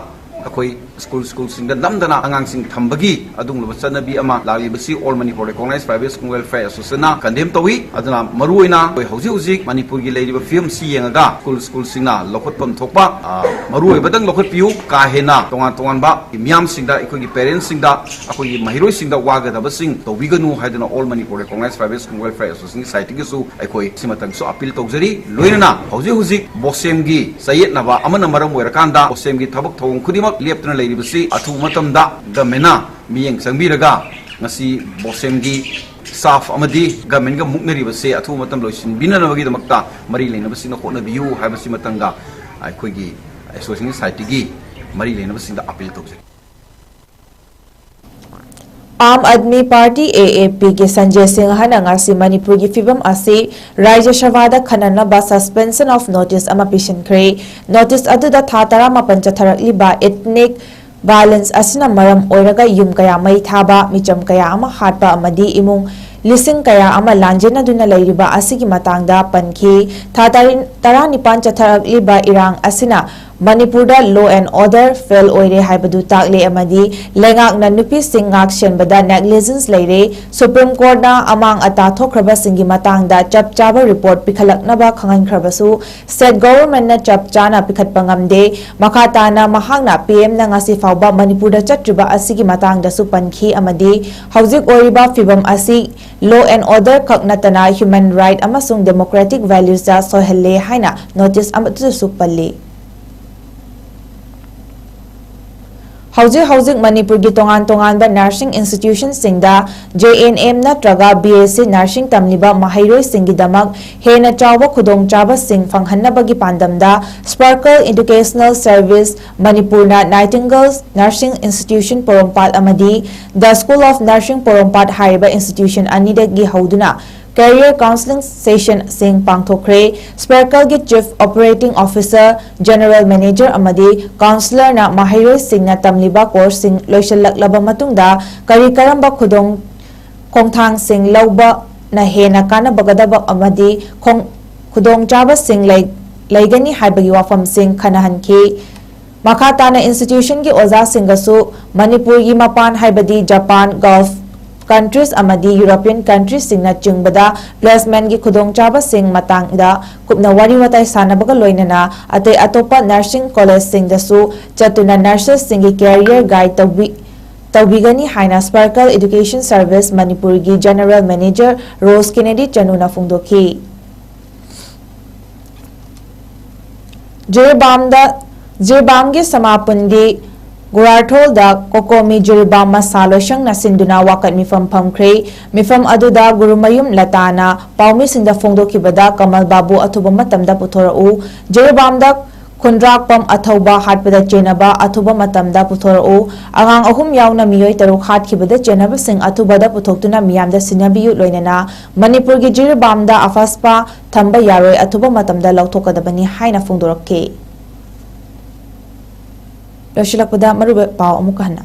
ꯑꯩꯈꯣꯏ ꯁ꯭ꯀꯨꯜ, ꯁ꯭ꯀꯨꯜꯁꯤꯡꯗ ꯅꯝꯗꯅ ꯑꯉꯥꯡꯁꯤꯡ ꯊꯝꯕꯒꯤ ꯑꯗꯨꯒꯨꯝꯂꯕ ꯆꯠꯅꯕꯤ ꯑꯃ ꯂꯥꯛꯂꯤꯕꯁꯤ All Manipur Recognized Private School Welfare Association ꯅ condemn ꯇꯧꯏ꯫ ꯑꯗꯨꯅ ꯃꯔꯨꯑꯣꯏꯅ ꯑꯩꯈꯣꯏ ꯍꯧꯖꯤꯛ ꯍꯧꯖꯤꯛ ꯃꯅꯤꯄꯨꯔꯒꯤ ꯂꯩꯔꯤꯕ ꯐꯤꯕꯝꯁꯤ ꯌꯦꯡꯉꯒ ꯁ꯭ꯀꯨꯜ, ꯁ꯭ꯀꯨꯜꯁꯤꯡꯅ ꯂꯧꯈꯠꯐꯝ ꯊꯣꯛꯄ, ꯑ, ꯃꯔꯨꯑꯣꯏꯕꯗꯪ ꯂꯧꯈꯠꯄꯤꯌꯨ, ꯀꯥ ꯍꯦꯟꯅ ꯇꯣꯉꯥꯟ ꯇꯣꯉꯥꯟꯕ ꯃꯤꯌꯥꯝꯁꯤꯡꯗ, ꯑꯩꯈꯣꯏꯒꯤ parents ꯁꯤꯡꯗ, ꯑꯩꯈꯣꯏꯒꯤ ꯃꯍꯩꯔꯣꯏꯁꯤꯡꯗ ꯋꯥꯒꯗꯕꯁꯤꯡ ꯇꯧꯕꯤꯒꯅꯨ ꯍꯥꯏꯗꯨꯅ All Manipur Recognized Private School Welfare Association ꯒꯤ side ꯇꯒꯤꯁꯨ ꯑꯩꯈꯣꯏ ꯁꯤꯃꯇꯪꯁꯨ appeal ꯇꯧꯖꯔꯤ꯫ ꯂꯣꯏꯅꯅ ꯍꯧꯖꯤꯛ ꯍꯧꯖꯤꯛ BOSEM ꯒꯤ ꯆꯌꯦꯠꯅꯕ ꯑꯃꯅ ꯃꯔꯝ ꯑꯣꯏꯔꯀꯥꯟꯗ BOSEM ꯒꯤ ꯊꯕꯛ ꯊꯧꯑꯣꯡ ꯈꯨꯗꯤꯡꯃꯛ ꯂꯦꯞꯇꯨꯅ ꯂꯩ꯫ ꯂꯩꯔꯤꯕꯁꯤ ꯑꯊꯨꯕ ꯃꯇꯝꯗ ꯒꯃꯦꯟꯅ ꯃꯤꯠꯌꯦꯡ ꯆꯪꯕꯤꯔꯒ ꯉꯁꯤ ꯕꯣꯁꯦꯝꯒꯤ ꯁ꯭ꯇꯥꯐ ꯑꯃꯗꯤ ꯒꯃꯦꯟꯒ ꯃꯨꯛꯅꯔꯤꯕꯁꯦ ꯑꯊꯨꯕ ꯃꯇꯝ ꯂꯣꯏꯁꯤꯟꯕꯤꯅꯅꯕꯒꯤꯗꯃꯛꯇ ꯃꯔꯤ ꯂꯩꯅꯕꯁꯤꯡꯅ ꯍꯣꯠꯅꯕꯤꯌꯨ ꯍꯥꯏꯕꯁꯤꯃꯇꯪꯒ ꯑꯩꯈꯣꯏꯒꯤ ꯑꯦꯁꯣꯁꯤꯌꯦꯁꯟ ꯁꯣꯁꯥꯏꯇꯤꯒꯤ ꯃꯔꯤ ꯂꯩꯅꯕꯁꯤꯡꯗ ꯑꯄꯤꯜ ꯇꯧꯖꯔꯤ꯫ ꯑꯥꯝ ꯑꯥꯗꯃꯤ ꯄꯥꯔꯇꯤ, ꯑꯦ ꯑꯦ ꯄꯤ, ꯒꯤ ꯁꯟꯖꯦ ꯁꯤꯡꯍꯅ ꯉꯁꯤ ꯃꯅꯤꯄꯨꯔꯒꯤ ꯐꯤꯕꯝ ꯑꯁꯤ ꯔꯥꯖ꯭ꯌ ꯁꯚꯥꯗ ꯈꯟꯅꯅꯕ suspension of notice ꯑꯃ ꯄꯤꯁꯤꯟꯈ꯭ꯔꯦ꯫ ꯅꯣꯇꯤꯁ ꯑꯗꯨꯗ ꯊꯥ ꯇꯔꯥꯃꯥꯄꯟ ꯆꯠꯊꯔꯛꯂꯤꯕ ethnic violence ꯑꯁꯤꯅ ꯃꯔꯝ ꯑꯣꯏꯔꯒ ꯌꯨꯝ ꯀꯌꯥ ꯃꯩ ꯊꯥꯕ, ꯃꯤꯆꯝ ꯀꯌꯥ ꯑꯃ ꯍꯥꯠꯄ ꯑꯃꯗꯤ ꯏꯃꯨꯡ ꯂꯤꯁꯤꯡ ꯀꯌꯥ ꯑꯃ ꯂꯥꯟꯖꯦꯟꯅꯗꯨꯅ ꯂꯩꯔꯤꯕ ꯑꯁꯤꯒꯤ ꯃꯇꯥꯡꯗ ꯄꯟꯈꯤ꯫ ꯊꯥ ꯇꯔꯥꯅꯤꯄꯥꯟ ꯆꯠꯊꯔꯛꯂꯤꯕ ꯏꯔꯥꯡ ꯑꯁꯤꯅ ꯃꯅꯤꯄꯨꯔꯗ law and order fail ꯑꯣꯏꯔꯦ ꯍꯥꯏꯕꯗꯨ ꯇꯥꯛꯂꯦ ꯑꯃꯗꯤ ꯂꯩꯉꯥꯛꯅ ꯅꯨꯄꯤꯁꯤꯡ ꯉꯥꯛ ꯁꯦꯟꯕꯗ negligence ꯂꯩꯔꯦ꯫ ꯁꯨꯄ꯭ꯔꯤꯝ ꯀꯣꯔꯠꯅ ꯑꯃꯥꯡ ꯑꯇꯥ ꯊꯣꯛꯈ꯭ꯔꯕꯁꯤꯡꯒꯤ ꯃꯇꯥꯡꯗ ꯆꯞ ꯆꯥꯕ ꯔꯤꯄꯣꯔꯠ ꯄꯤꯈꯠꯂꯛꯅꯕ ꯈꯪꯍꯟꯈ꯭ꯔꯕꯁꯨ ꯁ꯭ꯇꯦꯠ ꯒꯣꯚꯔꯟꯃꯦꯟꯠꯅ ꯆꯞ ꯆꯥꯅ ꯄꯤꯈꯠꯄ ꯉꯝꯗꯦ꯫ ꯃꯈꯥ ꯇꯥꯅ ꯃꯍꯥꯛꯅ ꯄꯤꯑꯦꯝꯅ ꯉꯁꯤ ꯐꯥꯎꯕ ꯃꯅꯤꯄꯨꯔꯗ ꯆꯠꯇ꯭ꯔꯤꯕ ꯑꯁꯤꯒꯤ ꯃꯇꯥꯡꯗꯁꯨ ꯄꯟꯈꯤ ꯑꯃꯗꯤ ꯍꯧꯖꯤꯛ ꯑꯣꯏꯔꯤꯕ ꯐꯤꯕꯝ ꯑꯁꯤ law and order ꯈꯛ ꯅꯠꯇꯅ human right ꯑꯃꯁꯨꯡ democratic valuesꯇ ꯁꯣꯏꯍꯜꯂꯦ ꯍꯥꯏꯅ ꯅꯣꯇꯤꯁ ꯑꯗꯨꯗꯁꯨ ꯄꯜꯂꯤ꯫ ꯍꯧꯖꯤꯛ ꯍꯧꯖꯤꯛ ꯃꯅꯤꯄꯨꯔꯒꯤ ꯇꯣꯉꯥꯟ ꯇꯣꯉꯥꯟꯕ nursing institutionꯁꯤꯡꯗ J N M ꯅꯠꯇ꯭ꯔꯒ B S C nursing ꯇꯝꯂꯤꯕ ꯃꯍꯩꯔꯣꯏꯁꯤꯡꯒꯤꯗꯃꯛ ꯍꯦꯟꯅ ꯆꯥꯎꯕ ꯈꯨꯗꯣꯡꯆꯥꯕꯁꯤꯡ ꯐꯪꯍꯟꯅꯕꯒꯤ ꯄꯥꯟꯗꯝꯗ Sparkle Educational Service ꯃꯅꯤꯄꯨꯔꯅ Nightingale Nursing Institution ꯄꯣꯔꯣꯝꯄꯥꯠ ꯑꯃꯗꯤ The School of Nursing ꯄꯣꯔꯣꯝꯄꯥꯠ ꯍꯥꯏꯔꯤꯕ institution ꯑꯅꯤꯗꯒꯤ ꯍꯧꯗꯨꯅ career counselling sessionꯁꯤꯡ ꯄꯥꯡꯊꯣꯛꯈ꯭ꯔꯦ꯫ Sparkleꯒꯤ Chief Operating Officer, General Manager ꯑꯃꯗꯤ counsellorꯅ ꯃꯍꯩꯔꯣꯏꯁꯤꯡꯅ ꯇꯝꯂꯤꯕ courseꯁꯤꯡ ꯂꯣꯏꯁꯤꯜꯂꯛꯂꯕ ꯃꯇꯨꯡꯗ ꯀꯔꯤ ꯀꯔꯝꯕ ꯈꯨꯗꯣꯡ ꯈꯣꯡꯊꯥꯡꯁꯤꯡ ꯂꯧꯕꯅ ꯍꯦꯟꯅ ꯀꯥꯟꯅꯕꯒꯗꯕ ꯑꯃꯗꯤ ꯈꯣꯡ-, ꯈꯨꯗꯣꯡꯆꯥꯕꯁꯤꯡ ꯂꯩ-, ꯂꯩꯒꯅꯤ ꯍꯥꯏꯕꯒꯤ ꯋꯥꯐꯝꯁꯤꯡ ꯈꯟꯅꯍꯟꯈꯤ꯫ ꯃꯈꯥ ꯇꯥꯅ institutionꯒꯤ ꯑꯣꯖꯥꯁꯤꯡꯒꯁꯨ ꯃꯅꯤꯄꯨꯔꯒꯤ ꯃꯄꯥꯟ ꯍꯥꯏꯕꯗꯤ Japan, Gulf countries ꯑꯃꯗꯤ European countriesꯁꯤꯡꯅ ꯆꯤꯡꯕꯗ placementꯀꯤ ꯈꯨꯗꯣꯡꯆꯥꯕꯁꯤꯡ ꯃꯇꯥꯡꯗ ꯀꯨꯞꯅ ꯋꯥꯔꯤ ꯋꯥꯇꯥꯏ ꯁꯥꯟꯅꯕꯒ ꯂꯣꯏꯅꯅ ꯑꯇꯩ ꯑꯇꯣꯞꯄ nursing collegeꯁꯤꯡꯗꯁꯨ ꯆꯠꯇꯨꯅ nursesꯁꯤꯡꯒꯤ career guide ꯇꯧꯕꯤ-, ꯇꯧꯕꯤꯒꯅꯤ ꯍꯥꯏꯅ Sparkle Education Service ꯃꯅꯤꯄꯨꯔꯒꯤ General Manager ꯔꯣꯁ ꯀꯦꯅꯦꯗꯤ ꯆꯅꯨꯅ ꯐꯣꯡꯗꯣꯛꯈꯤ꯫ ꯖꯤꯔꯤꯕꯥꯝꯗ, ꯖꯤꯔꯤꯕꯥꯝꯒꯤ ꯁꯃꯥꯄꯨꯟꯗꯤ ꯒꯨꯔꯥꯔꯊꯣꯜꯗ ꯀꯣꯀꯣꯃꯤ ꯖꯤꯔꯤꯕꯥꯝ ꯃꯁꯥ ꯂꯣꯏꯁꯪꯅ ꯁꯤꯟꯗꯨꯅ ꯋꯥꯀꯠ ꯃꯤꯐꯝ ꯐꯝꯈ꯭ꯔꯦ꯫ ꯃꯤꯐꯝ ꯑꯗꯨꯗ ꯒꯨꯔꯨꯃꯌꯨꯝ ꯂꯇꯥꯅ ꯄꯥꯎꯃꯤꯁꯤꯡꯗ ꯐꯣꯡꯗꯣꯛꯈꯤꯕꯗ ꯀꯃꯜ ꯕꯥꯕꯨ ꯑꯊꯨꯕ ꯃꯇꯝꯗ ꯄꯨꯊꯣꯔꯛꯎ, ꯖꯤꯔꯤꯕꯥꯝꯗ ꯈꯨꯟꯗ꯭ꯔꯥꯛꯄꯝ ꯑꯊꯧꯕ ꯍꯥꯠꯄꯗ ꯆꯦꯟꯅꯕ ꯑꯊꯨꯕ ꯃꯇꯝꯗ ꯄꯨꯊꯣꯔꯛꯎ, ꯑꯉꯥꯡ ꯑꯍꯨꯝ ꯌꯥꯎꯅ ꯃꯤꯑꯣꯏ ꯇꯔꯨꯛ ꯍꯥꯠꯈꯤꯕꯗ ꯆꯦꯟꯅꯕꯁꯤꯡ ꯑꯊꯨꯕꯗ ꯄꯨꯊꯣꯛꯇꯨꯅ ꯃꯤꯌꯥꯝꯗ ꯁꯤꯟꯅꯕꯤꯌꯨ, ꯂꯣꯏꯅꯅ ꯃꯅꯤꯄꯨꯔꯒꯤ ꯖꯤꯔꯤꯕꯥꯝꯗ ꯑꯐꯁꯄꯥ ꯊꯝꯕ ꯌꯥꯔꯣꯏ, ꯑꯊꯨꯕ ꯃꯇꯝꯗ ꯂꯧꯊꯣꯛꯀꯗꯕꯅꯤ ꯍꯥꯏꯅ ꯐꯣꯡꯗꯣꯔꯛꯈꯤ꯫ ꯂꯣꯏꯁꯤꯜꯂꯛꯄꯗ ꯃꯔꯨꯑꯣꯏꯕ ꯄꯥꯎ ꯑꯃꯨꯛꯀ ꯍꯟꯅ꯫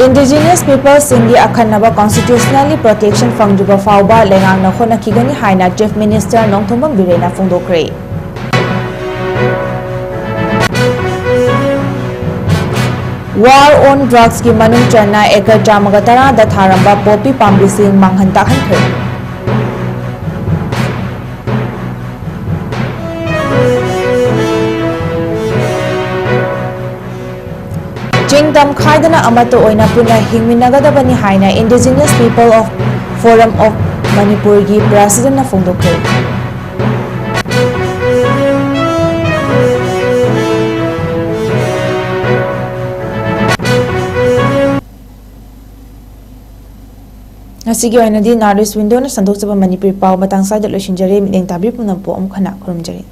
Indigenous peopleꯁꯤꯡꯒꯤ ꯑꯈꯟꯅꯕ constitutionally protection ꯐꯪꯗ꯭ꯔꯤꯕ ꯐꯥꯎꯕ ꯂꯩꯉꯥꯛꯅ ꯍꯣꯠꯅꯈꯤꯒꯅꯤ ꯍꯥꯏꯅ Chief Minister Nongthombam ꯕꯤꯔꯦꯟꯅ ꯐꯣꯡꯗꯣꯛꯈ꯭ꯔꯦ꯫ War on Drugsꯀꯤ ꯃꯅꯨꯡ ꯆꯟꯅ acre ꯆꯥꯝꯃꯒ ꯇꯔꯥꯗ ꯊꯥꯔꯝꯕ poppy ꯄꯥꯝꯕꯤꯁꯤꯡ ꯃꯥꯡꯍꯟ ꯇꯥꯛꯍꯟꯈ꯭ꯔꯦ꯫ ꯆꯤꯡ ꯇꯝ ꯈꯥꯏꯗꯅ ꯑꯃꯠꯇ ꯑꯣꯏꯅ ꯄꯨꯟꯅ ꯍꯤꯡꯃꯤꯟꯅꯒꯗꯕꯅꯤ ꯍꯥꯏꯅ Indigenous People of Forum of ꯃꯅꯤꯄꯨꯔꯒꯤ Presidentꯅ ꯐꯣꯡꯗꯣꯛꯈ꯭ꯔꯦ꯫ ꯉꯁꯤꯒꯤ ꯑꯣꯏꯅꯗꯤ North East Windowꯅ ꯁꯟꯗꯣꯛꯆꯕ ꯃꯅꯤꯄꯨꯔꯤ ꯄꯥꯎ ꯃꯇꯥꯡ ꯁ꯭ꯋꯥꯏꯗ ꯂꯣꯏꯁꯤꯟꯖꯔꯦ꯫ ꯃꯤꯠꯌꯦꯡ ꯇꯥꯕꯤꯔꯤꯕ ꯄꯨꯝꯅꯃꯛꯄꯨ ꯑꯃꯨꯛ ꯍꯟꯅ ꯈꯨꯔꯨꯝꯖꯔꯤ꯫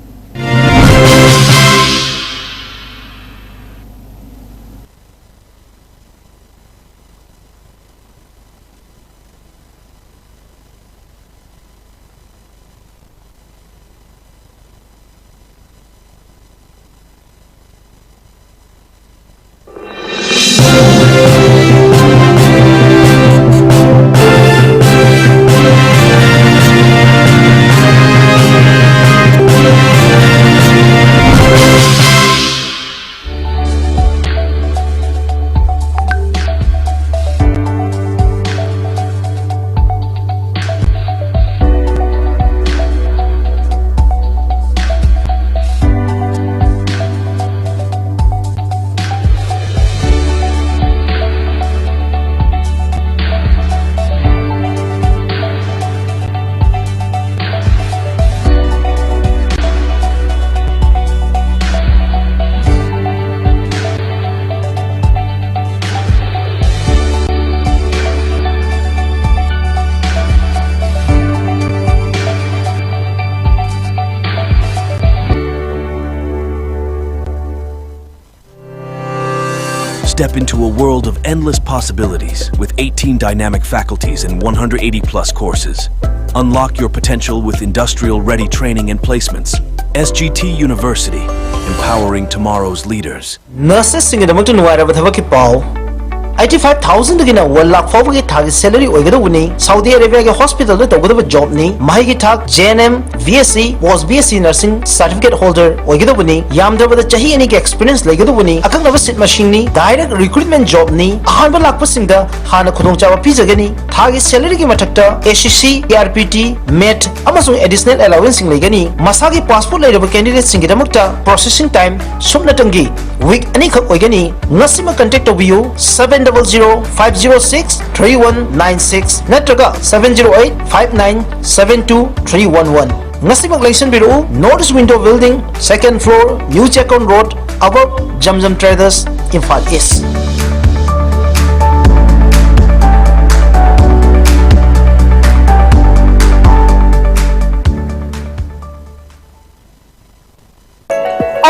Step into a world of endless possibilities with eighteen dynamic faculties and one hundred eighty plus courses. Unlock your potential with industrial ready training and placements. S G T University, empowering tomorrow's leaders. Nurses ꯁꯤꯡꯒꯤꯗꯃꯛꯇ ꯅꯨꯡꯉꯥꯏꯔꯕ ꯊꯕꯛꯀꯤ ꯄꯥꯎ꯫ Eighty five thousand ꯗꯒꯤꯅ one lakh ꯐꯥꯎꯕꯒꯤ ꯊꯥꯒꯤ salary ꯑꯣꯏꯒꯗꯧꯕꯅꯤ꯫ Saudi Arabia ꯒꯤ hospital ꯗ ꯇꯧꯒꯗꯕ job ꯅꯤ꯫ ꯃꯍꯩꯒꯤ ꯊꯥꯛ J N M, B S c, post B S c nursing certificate holder ꯑꯣꯏꯒꯗꯧꯕꯅꯤ꯫ ꯌꯥꯝꯗ꯭ꯔꯕꯗ ꯆꯍꯤ ꯑꯅꯤꯒꯤ experience ꯂꯩꯒꯗꯧꯕꯅꯤ꯫ ꯑꯀꯛꯅꯕ seat ꯃꯁꯤꯡꯅꯤ꯫ Direct recruitment job ꯅꯤ꯫ ꯑꯍꯥꯟꯕ ꯂꯥꯛꯄꯁꯤꯡꯗ ꯍꯥꯟꯅ ꯈꯨꯗꯣꯡꯆꯥꯕ ꯄꯤꯖꯒꯅꯤ꯫ ꯊꯥꯒꯤ salary ꯒꯤ ꯃꯊꯛꯇ S C C, A R P T, met ꯑꯃꯁꯨꯡ additional allowance ꯁꯤꯡ ꯂꯩꯒꯅꯤ꯫ ꯃꯁꯥꯒꯤ passport ꯂꯩꯔꯕ candidate ꯁꯤꯡꯒꯤꯗꯃꯛꯇ processing time ꯁꯨꯞꯅꯇꯪꯒꯤ week ꯑꯅꯤꯈꯛ ꯑꯣꯏꯒꯅꯤ꯫ ꯉꯁꯤꯃꯛ contact ꯇꯧꯕꯤꯌꯨ, seven double zero five zero six three one nine six ꯅꯠꯇ꯭ꯔꯒ seven zero eight five nine seven two three one one꯫ ꯉꯁꯤꯃꯛ ꯂꯦꯡꯁꯤꯟꯕꯤꯔꯛꯎ, North East Window Building, second floor, New Checkon Road, above Jam Jam Traders, Imphal East꯫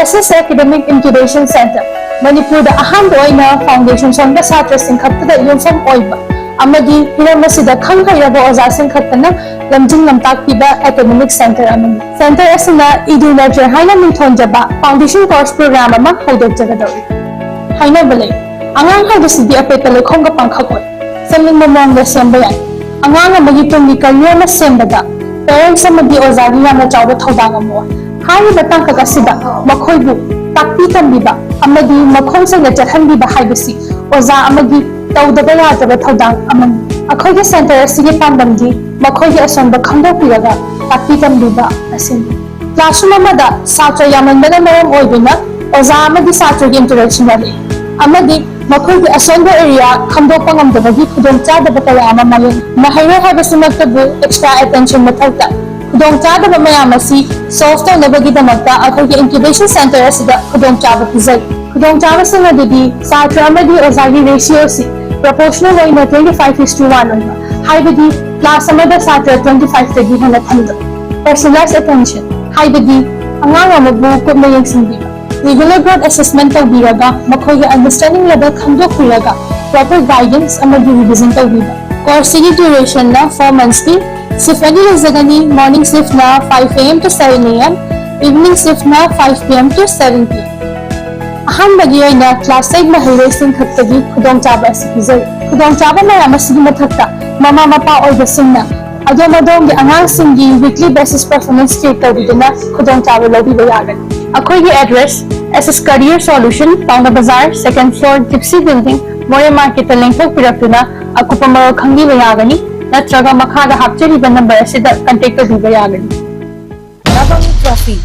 S S Academic Incubation Center, ꯃꯅꯤꯄꯨꯔꯗ ꯑꯍꯥꯟꯕ ꯑꯣꯏꯅ foundation ꯁꯣꯟꯕ ꯁꯥꯇ꯭ꯔꯁꯤꯡ ꯈꯛꯇꯗ ꯌꯨꯝꯐꯝ ꯑꯣꯏꯕ ꯑꯃꯗꯤ ꯍꯤꯔꯝ ꯑꯁꯤꯗ ꯈꯪ ꯍꯩꯔꯕ ꯑꯣꯖꯥꯁꯤꯡ ꯈꯛꯇꯅ ꯂꯝꯖꯤꯡ ꯂꯝꯇꯥꯛꯄꯤꯕ academic center ꯑꯃꯅꯤ꯫ Center ꯑꯁꯤꯅ ꯏꯗꯨ ꯅꯠꯇ꯭ꯔꯦ ꯍꯥꯏꯅ ꯃꯤꯡꯊꯣꯟꯖꯕ foundation course program ꯑꯃ ꯍꯧꯗꯣꯛꯆꯒꯗꯧꯔꯤ꯫ ꯍꯥꯏꯅꯕ ꯂꯩ, ꯑꯉꯥꯡ ꯍꯥꯏꯕꯁꯤꯗꯤ ꯑꯄꯦꯠꯄ ꯂꯩꯈꯣꯝꯒ ꯄꯥꯡꯈꯛ ꯑꯣꯏ꯫ ꯁꯦꯝꯅꯤꯡꯕ ꯃꯑꯣꯡꯗ ꯁꯦꯝꯕ ꯌꯥꯏ꯫ ꯑꯉꯥꯡ ꯑꯃꯒꯤ ꯇꯨꯡꯒꯤ career ꯑꯃ ꯁꯦꯝꯕꯗ parents ꯑꯃꯗꯤ ꯑꯣꯖꯥꯒꯤ ꯌꯥꯝꯅ ꯆꯥꯎꯕ ꯊꯧꯗꯥꯡ ꯑꯃ ꯑꯣꯏ꯫ ꯍꯥꯏꯔꯤꯕ ꯇꯥꯡꯀꯛ ꯑꯁꯤꯗ ꯃꯈꯣꯏꯕꯨ ꯇꯥꯛꯄꯤ ꯇꯝꯕꯤꯕ ꯑꯃꯗꯤ ꯃꯈꯣꯡ ꯁꯦꯡꯅ ꯆꯠꯍꯟꯕꯤꯕ ꯍꯥꯏꯕꯁꯤ ꯑꯣꯖꯥ ꯑꯃꯒꯤ ꯇꯧꯗꯕ ꯌꯥꯗ꯭ꯔꯕ ꯊꯧꯗꯥꯡ ꯑꯃꯅꯤ꯫ ꯑꯩꯈꯣꯏꯒꯤ center ꯑꯁꯤꯒꯤ ꯄꯥꯟꯗꯝꯗꯤ ꯃꯈꯣꯏꯒꯤ ꯑꯁꯣꯟꯕ ꯈꯪꯗꯣꯛꯄꯤꯔꯒ ꯇꯥꯛꯄꯤ ꯇꯝꯕꯤꯕ ꯑꯁꯤꯅꯤ꯫ Classroom ꯑꯃꯗ ꯁꯥꯇ꯭ꯔ ꯌꯥꯝꯃꯟꯕꯅ ꯃꯔꯝ ꯑꯣꯏꯗꯨꯅ ꯑꯣꯖꯥ ꯑꯃꯗꯤ ꯁꯥꯇ꯭ꯔꯒꯤ interaction ꯋꯥꯠꯂꯤ ꯑꯃꯗꯤ ꯃꯈꯣꯏꯒꯤ ꯑꯁꯣꯟꯕ area ꯈꯪꯗꯣꯛꯄ ꯉꯝꯗꯕꯒꯤ ꯈꯨꯗꯣꯡꯆꯥꯗꯕ ꯀꯌꯥ ꯑꯃ ꯃꯥꯌꯣꯛꯅꯩ꯫ ꯃꯍꯩꯔꯣꯏ ꯍꯥꯏꯕꯁꯤꯃꯛꯇꯕꯨ extra attention ꯃꯊꯧ ꯇꯥꯏ꯫ ꯈꯨꯗꯣꯡꯆꯥꯗꯕ ꯃꯌꯥꯝ ꯑꯁꯤ solve ꯇꯧꯅꯕꯒꯤꯗꯃꯛꯇ ꯑꯩꯈꯣꯏꯒꯤ incubation center ꯑꯁꯤꯗ ꯈꯨꯗꯣꯡꯆꯥꯕ ꯄꯤꯖꯔꯤ꯫ ꯈꯨꯗꯣꯡꯆꯥꯕꯁꯤꯡ ꯑꯗꯨꯗꯤ ꯁꯥꯇ꯭ꯔ ꯑꯃꯗꯤ ꯑꯣꯖꯥꯒꯤ ratio ꯑꯁꯤ proportional ꯑꯣꯏꯅ twenty five is to one ꯑꯣꯏꯕ, ꯍꯥꯏꯕꯗꯤ class ꯑꯃꯗ ꯁꯥꯇ꯭ꯔ twenty five ꯇꯒꯤ ꯍꯦꯟꯅ ꯊꯝꯗꯕ꯫ Personalized attention, ꯍꯥꯏꯕꯗꯤ ꯑꯉꯥꯡ ꯑꯃꯕꯨ ꯀꯨꯞꯅ ꯌꯦꯡꯁꯤꯟꯕꯤꯕ꯫ Regular growth assessment ꯇꯧꯕꯤꯔꯒ ꯃꯈꯣꯏꯒꯤ understanding level ꯈꯪꯗꯣꯛꯄꯤꯔꯒ proper guidance ꯑꯃꯗꯤ revision ꯇꯧꯕꯤꯕ꯫ Course ꯁꯤꯒꯤ duration ꯅ four months ꯅꯤ꯫ Shift ꯑꯅꯤ ꯂꯩꯖꯒꯅꯤ꯫ Morning shift ꯅ five A M to seven A M, evening shift ꯅ five P M to seven P M꯫ ꯑꯍꯥꯟꯕꯒꯤ ꯑꯣꯏꯅ class eight ꯃꯍꯩꯔꯣꯏꯁꯤꯡ ꯈꯛꯇꯒꯤ ꯈꯨꯗꯣꯡꯆꯥꯕ ꯑꯁꯤ ꯄꯤꯖꯔꯤ꯫ ꯈꯨꯗꯣꯡꯆꯥꯕ ꯃꯌꯥꯝ ꯑꯁꯤꯒꯤ ꯃꯊꯛꯇ ꯃꯃꯥ ꯃꯄꯥ ꯑꯣꯏꯕꯁꯤꯡꯅ ꯑꯗꯣꯝ ꯑꯗꯣꯝꯒꯤ ꯑꯉꯥꯡꯁꯤꯡꯒꯤ weekly basis performance check ꯇꯧꯕꯤꯗꯨꯅ ꯈꯨꯗꯣꯡꯆꯥꯕ ꯂꯧꯕꯤꯕ ꯌꯥꯒꯅꯤ꯫ ꯑꯩꯈꯣꯏꯒꯤ address S S Career Solution, Paona Bazar, second floor, Gypsy Building, Moreh Market ꯇ ꯂꯦꯡꯊꯣꯛꯄꯤꯔꯛꯇꯨꯅ ꯑꯀꯨꯞꯄ ꯃꯔꯣꯜ ꯈꯪꯕꯤꯕ ꯌꯥꯒꯅꯤ, ꯅꯠꯇ꯭ꯔꯒ ꯃꯈꯥꯗ ꯍꯥꯞꯆꯔꯤꯕ number ꯑꯁꯤꯗ contact ꯇꯧꯕꯤꯕ ꯌꯥꯒꯅꯤ꯫ ꯗꯕꯪ ꯇ꯭ꯔꯣꯐꯤ꯫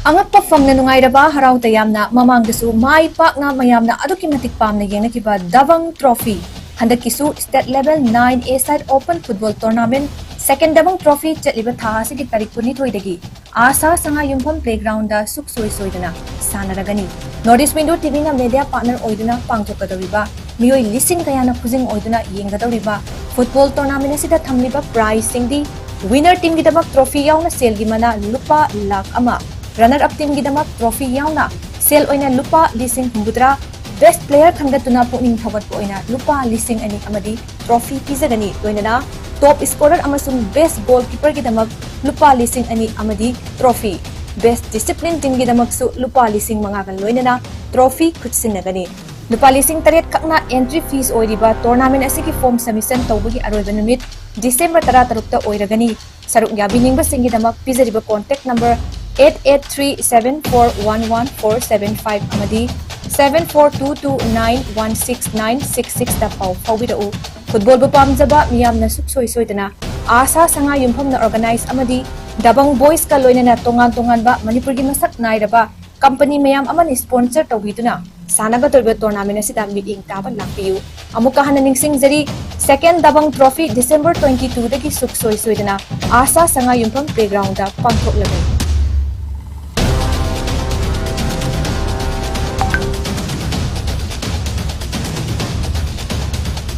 ꯑꯉꯛꯄ ꯐꯪꯅ ꯅꯨꯡꯉꯥꯏꯔꯕ, ꯍꯔꯥꯎ ꯇꯌꯥꯝꯅ ꯃꯃꯥꯡꯗꯁꯨ ꯃꯥꯏ ꯄꯥꯛꯅ ꯃꯌꯥꯝꯅ ꯑꯗꯨꯛꯀꯤ ꯃꯇꯤꯛ ꯄꯥꯝꯅ ꯌꯦꯡꯅꯈꯤꯕ ꯗꯕꯪ ꯇ꯭ꯔꯣꯐꯤ ꯍꯟꯗꯛꯀꯤꯁꯨ state level nine A side open football tournament second Dabang trophy ꯆꯠꯂꯤꯕ ꯊꯥ ꯑꯁꯤꯒꯤ ꯇꯥꯔꯤꯛ ꯀꯨꯟꯅꯤꯊꯣꯏꯗꯒꯤ ꯑꯥꯁꯥ ꯁꯉꯥꯏꯌꯨꯝꯐꯝ playground ꯗ ꯁꯨꯛꯁꯣꯏ ꯁꯣꯏꯗꯅ ꯁꯥꯟꯅꯔꯒꯅꯤ꯫ North East Window T V ꯅ media partner ꯑꯣꯏꯗꯨꯅ ꯄꯥꯡꯊꯣꯛꯀꯗꯧꯔꯤꯕ, ꯃꯤꯑꯣꯏ ꯂꯤꯁꯤꯡ ꯀꯌꯥꯅ ꯈꯨꯖꯤꯡ ꯑꯣꯏꯗꯨꯅ ꯌꯦꯡꯒꯗꯧꯔꯤꯕ football tournament ꯑꯁꯤꯗ ꯊꯝꯂꯤꯕ prize ꯁꯤꯡꯗꯤ, winner team ꯒꯤꯗꯃꯛ trophy ꯌꯥꯎꯅ ꯁꯦꯜꯒꯤ ꯃꯅꯥ ꯂꯨꯄꯥ ꯂꯥꯈ ꯑꯃ, runner up team ꯒꯤꯗꯃꯛ trophy ꯌꯥꯎꯅ ꯁꯦꯜ ꯑꯣꯏꯅ ꯂꯨꯄꯥ ꯂꯤꯁꯤꯡ ꯍꯨꯝꯐꯨꯇꯔꯥ, best player ꯈꯟꯒꯠꯇꯨꯅ ꯄꯨꯛꯅꯤꯡ ꯊꯧꯒꯠꯄ ꯑꯣꯏꯅ ꯂꯨꯄꯥ ꯂꯤꯁꯤꯡ ꯑꯅꯤ ꯑꯃꯗꯤ trophy ꯄꯤꯖꯒꯅꯤ꯫ ꯂꯣꯏꯅꯅ top scorer ꯑꯃꯁꯨꯡ best goalkeeper ꯒꯤꯗꯃꯛ ꯂꯨꯄꯥ ꯂꯤꯁꯤꯡ ꯑꯅꯤ ꯑꯃꯗꯤ trophy, best discipline team ꯒꯤꯗꯃꯛꯁꯨ ꯂꯨꯄꯥ ꯂꯤꯁꯤꯡ ꯃꯉꯥꯒ ꯂꯣꯏꯅꯅ trophy ꯈꯨꯠꯁꯤꯟꯅꯒꯅꯤ꯫ ꯂꯨꯄꯥ ꯂꯤꯁꯤꯡ ꯇꯔꯦꯠ ꯈꯛꯅ entry fees ꯑꯣꯏꯔꯤꯕ tournament ꯑꯁꯤꯒꯤ form submission ꯇꯧꯕꯒꯤ ꯑꯔꯣꯏꯕ ꯅꯨꯃꯤꯠ December ꯇꯔꯥꯇꯔꯨꯛꯇ ꯑꯣꯏꯔꯒꯅꯤ꯫ ꯁꯔꯨꯛ ꯌꯥꯕꯤꯅꯤꯡꯕꯁꯤꯡꯒꯤꯗꯃꯛ ꯄꯤꯖꯔꯤꯕ contact number eight eight three seven four one one four seven five ꯑꯃꯗꯤ seven four two two nine one six nine six six ꯇ ꯄꯥꯎ ꯐꯥꯎꯕꯤꯔꯛꯎ꯫ Football ꯕꯨ ꯄꯥꯝꯖꯕ ꯃꯤꯌꯥꯝꯅ ꯁꯨꯛꯁꯣꯏ ꯁꯣꯏꯗꯅ ꯑꯥꯁꯥ ꯁꯉꯥꯏꯌꯨꯝꯐꯝꯅ organize ꯑꯃꯗꯤ ꯗꯕꯪ boys ꯀ ꯂꯣꯏꯅꯅ ꯇꯣꯉꯥꯟ ꯇꯣꯉꯥꯟꯕ ꯃꯅꯤꯄꯨꯔꯒꯤ ꯃꯁꯛ ꯅꯥꯏꯔꯕ company ꯃꯌꯥꯝ ꯑꯃꯅ sponsor ꯇꯧꯕꯤꯗꯨꯅ ꯁꯥꯟꯅꯒꯗꯧꯔꯤꯕ tournament ꯑꯁꯤꯗ ꯃꯤꯠꯌꯦꯡ ꯇꯥꯕ ꯂꯥꯛꯄꯤꯌꯨ꯫ ꯑꯃꯨꯛꯀ ꯍꯟꯅ ꯅꯤꯡꯁꯤꯡꯖꯔꯤ, second ꯗꯕꯪ trophy December twenty two ꯗꯒꯤ ꯁꯨꯛꯁꯣꯏ ꯁꯣꯏꯗꯅ ꯑꯥꯁꯥ ꯁꯉꯥꯏꯌꯨꯝꯐꯝ playground ꯗ ꯄꯥꯡꯊꯣꯛꯂꯒꯅꯤ꯫